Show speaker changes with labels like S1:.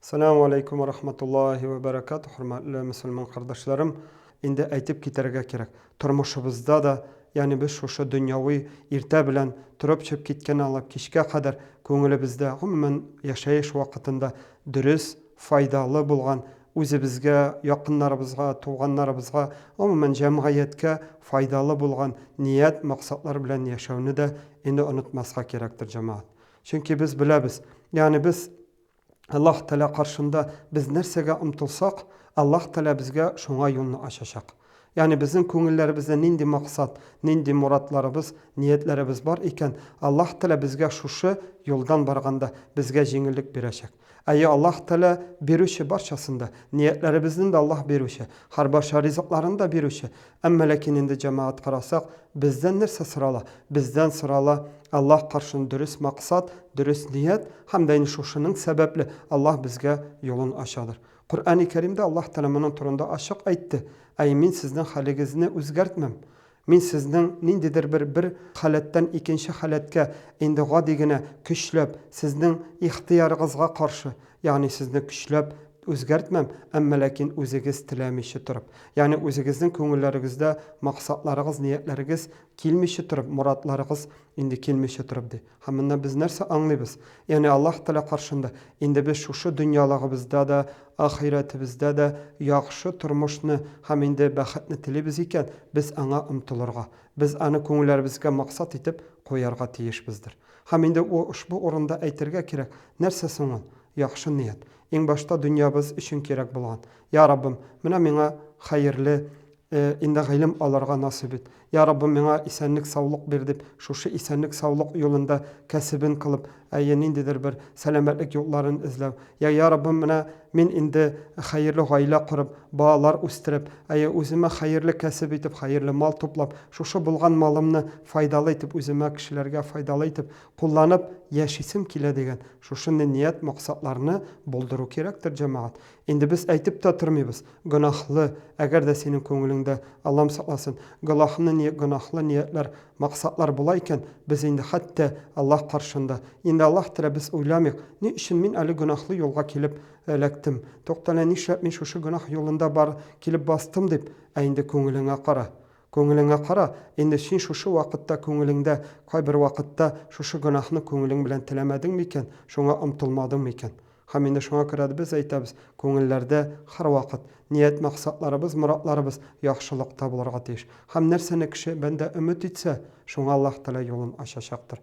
S1: Сәламү алейкум вә рахматуллаһи вә бәрәкәтүһ, хөрмәтле мөселман кардәшләрем! Инде әйтеп китәргә кирәк, тормышыбызда да, ягъни без шушы дөньяви иртә белән торып чыгып киткәннән алып кичкә кадәр күңелебездә, гомумән, яшәеш вакытында дөрес, файдалы булган, үзебезгә, якыннарыбызга, туганнарыбызга, гомумән, җәмгыятькә файдалы булган ният, максатлар белән яшәүне дә инде онытмаска кирәктер, җәмәгать. Чөнки без беләбез, ягъни без Аллаһ Тәгалә каршында без нәрсәгә омтылсак, Аллаһ Тәгалә безгә шуңа юлны ачачак. Ягъни безнең күңелләребездә нинди максат, нинди морадларыбыз, ниятләребез бар икән, Аллаһ Тәгалә безгә шушы юлдан барганда безгә җиңеллек бирәчәк. Әйе, Аллаһ Тәгалә бирүче барчасын да, ниятләребезне дә Аллаһ бирүче, һәрбарча ризыкларын да бирүче. Әмма ләкин инде җәмәгать карасак, бездән нәрсә сорала? Бездән сорала Аллаһ каршында дөрес максат, дөрес ният һәм дә инде шушының сәбәпле Аллаһ безгә юлын ачадыр. Коръәни Кәримдә Аллаһ Тәгалә моның турында ачык әйтте, Әй, мин сезнең хәлегезне үзгәртмәм. Мин сезнең ниндидер бер бер халәттән икенче халәткә инде гади генә көчләп, сезнең ихтыярыгызга каршы, ягъни сезне көчләп үзгәртмәм, әмма ләкин үзегез теләмичә торып, ягъни үзегезнең күңелләрегездә максатларыгыз, ниятләрегез килмичә торып, морадларыгыз инде килмичә торып, ди. Һәм моннан без нәрсә аңлыйбыз? Ягъни Аллаһ Тәгалә каршында инде без шушы дөньялыгыбызда да, ахирәтебездә дә яхшы тормышны һәм инде бәхетне телибез икән, без аңа омтылырга, без аны күңелләребезгә максат итеп куярга тиешбездер. Һәм инде ошбу урында әйтергә кирәк, нәрсә соң ул яхшы ният? Иң башта дөньябыз өчен кирәк булган. Я Раббым, менә миңа хәерле инде гыйлем алырга насыйп ит. Я Раббым, миңа исәнлек-саулык бир дип, шушы исәнлек-саулык юлында кәсебен кылып, әйе, ниндидер бер сәламәтлек юлларын эзләү. Я, я Раббым, менә мин инде хәерле гаилә корып, балалар үстереп, әйе, үземә хәерле кәсеп итеп, хәерле мал туплап, шушы булган малымны файдалы итеп, үземә, кешеләргә файдалы итеп кулланып яшисем килә дигән шушындый ният-максатларны булдыру кирәктер, җәмәгать. Инде без әйтеп тә тормыйбыз, гөнаһлы, әгәр дә синең күңелеңдә, Аллам сакласын, гөнаһлы ни, гөнаһлы ниятләр, максатлар була икән, без инде хәтта Аллаһ каршында, инде Аллаһ теләп без уйламыйк, ни өчен мин әле гөнаһлы юлга килеп эләктем, туктале, нишләп мин шушы гөнаһ юлында бар, килеп бастым дип, ә инде күңелеңә кара. Күңелеңә кара, инде син шушы вакытта күңелеңдә, кайбер вакытта шушы гөнаһны күңелең белән теләмәдең микән, шуңа омтылмадың микән? Һәм инде шуңа күрә дә без әйтәбез, күңелләрдә һәрвакыт ният-максатларыбыз, морадларыбыз яхшылыкта булырга тиеш. Һәм нәрсәне кеше, бәндә өмет итсә, шуңа Аллаһ Тәгалә юлын ачачактыр.